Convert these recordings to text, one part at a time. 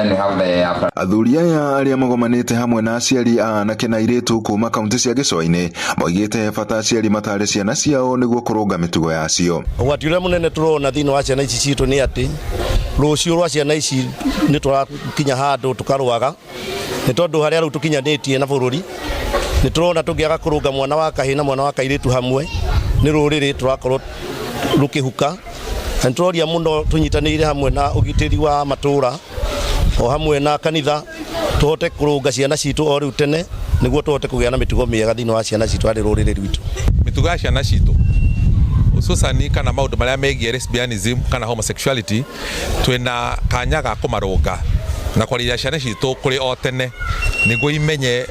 Then we have the after Athuri aya arĩa magomanĩte hamwe na aciari a anake na airĩtu kuma kaunti cia gĩcũa-inĩ moigĩte he bata aciari matare ciana ciao nĩguo kũrũnga mĩtugo yacio. Ũgwati ũrĩa mũnene tũrona thĩinĩ wa ciana ici citũ nĩ atĩ rũciũ rwa ciana ici nĩ tũrakinya handũ tũkarwaga, nĩ tondũ harĩa rĩu tũkinyanĩtie na bũrũri nĩ tũrona tũngĩaga kũrũnga mwana wa kahĩĩ na mwana wa kairĩtu hamwe nĩ rũrĩrĩ tũrakorwo rũkĩhuka. Na nĩ tũroria mũno tũnyitanĩire hamwe na ũgitĩri wa matũũra o hamwe na kanitha tũhote kũrũnga ciana citũ o rĩu tene nĩguo tũhote kũgĩa na mĩtugo mĩega thĩinĩ wa ciana citũ harĩ rũrĩrĩ rwitũ. Mĩtugo ya ciana citũ, hususan kana maũndũ marĩa megiĩ lesbianism kana homosexuality, twĩna kanya ga kũmarũnga na kwarĩria ciana citũ kũrĩ o tene nĩguo imenye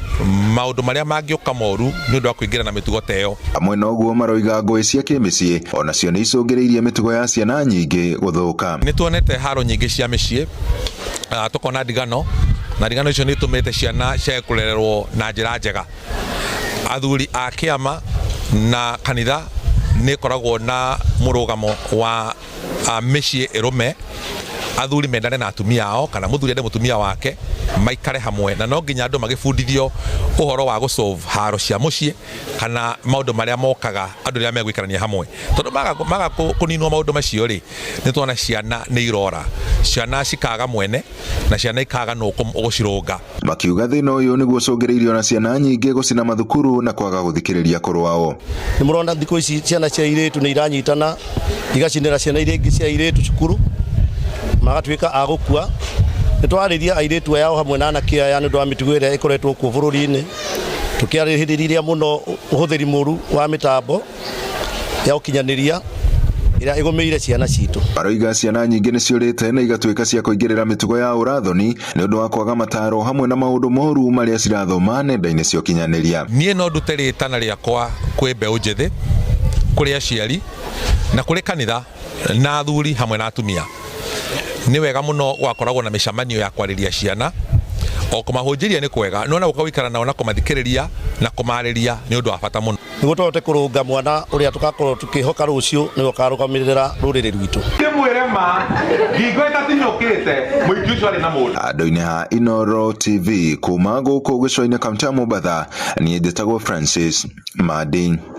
maũndũ marĩa mangĩũka moru nĩ ũndũ wa kũingĩra na mĩtugo ta ĩyo. Amwe noguo maroiga ngũĩ cia kĩmĩciĩ onacio nĩ icũngĩrĩirie mĩtugo ya ciana nyingĩ gũthũka. Nĩ tuonete haro nyingĩ cia mĩciĩ, tũkona ndigano, na ndigano icio nĩ itũmĩte ciana ciage kũrererwo na njĩra njega. Athuri a kĩama na kanitha nĩ ĩkoragwo na mũrũgamo wa mĩciĩ ĩrũme, athuri mendane na atumia ao kana mũthuri ende mũtumia wake, maikare hamwe, na no nginya andũ magĩbundithio ũhoro wa gũ solve haro cia mũciĩ kana maũndũ marĩa mokaga andũ rĩrĩa megũikarania hamwe, tondũ maga kũninwo maũndũ macio rĩ, nĩ tuona ciana nĩ irora, ciana cikaga mwene na ciana ikaga nũ ũgũcirũnga. Makiuga thĩna ũyũ nĩguo ũcũngĩrĩirie ona ciana nyingĩ gũcina mathukuru na kwaga gũthikĩrĩria akũrũ ao. Nĩ mũrona thikũ ici ciana cia airĩtu nĩ iranyitana igacinĩra ciana iria ingĩ cia airĩtu cukuru magatuĩka a gũkua. Nĩ twarĩria airĩtu aya o hamwe na anake aya nĩ ũndũ wa mĩtugo ĩrĩa ĩkoretwo kuo bũrũri-inĩ, tũkĩarĩrĩria mũno ũhũthĩri mũru wa mĩtambo ya ũkinyanĩria ĩrĩa ĩgũmĩire ciana citũ. Maroiga ciana nyingĩ nĩ ciũrĩte na igatuĩka cia kũingĩrĩra mĩtugo ya ũrathoni nĩ ũndũ wa kwaga mataro hamwe na maũndũ moru marĩa cirathoma nenda-inĩ cia ũkinyanĩria. Niĩ no ndute rĩtana rĩakwa kwĩ mbeũ njĩthĩ, kũrĩ aciari na kũrĩ kanitha na athuri hamwe na atumia. Nĩ wega mũno gũgakoragwo na mĩcemanio ya kwarĩria ciana, o kũmahunjĩria nĩ kwega, no na gũka gũikara nao na kũmathikĩrĩria na kũmarĩria nĩ ũndũ wa bata mũno. Nĩguo tũhote kũrũnga mwana ũrĩa tũgakorwo tũkĩhoka rũciũ nĩwe ũkarũgamĩrĩra rũrĩrĩ rwitũ. Ndĩmwĩre ma, ngingo ĩtatinyũkĩte, mũingĩ ũcio arĩ na mũndũ. Andũ-inĩ ha Inooro TV kuma gũkũ gĩcũa-inĩ kaunti ya Mombatha, niĩ njĩtagwo Francis Mandi.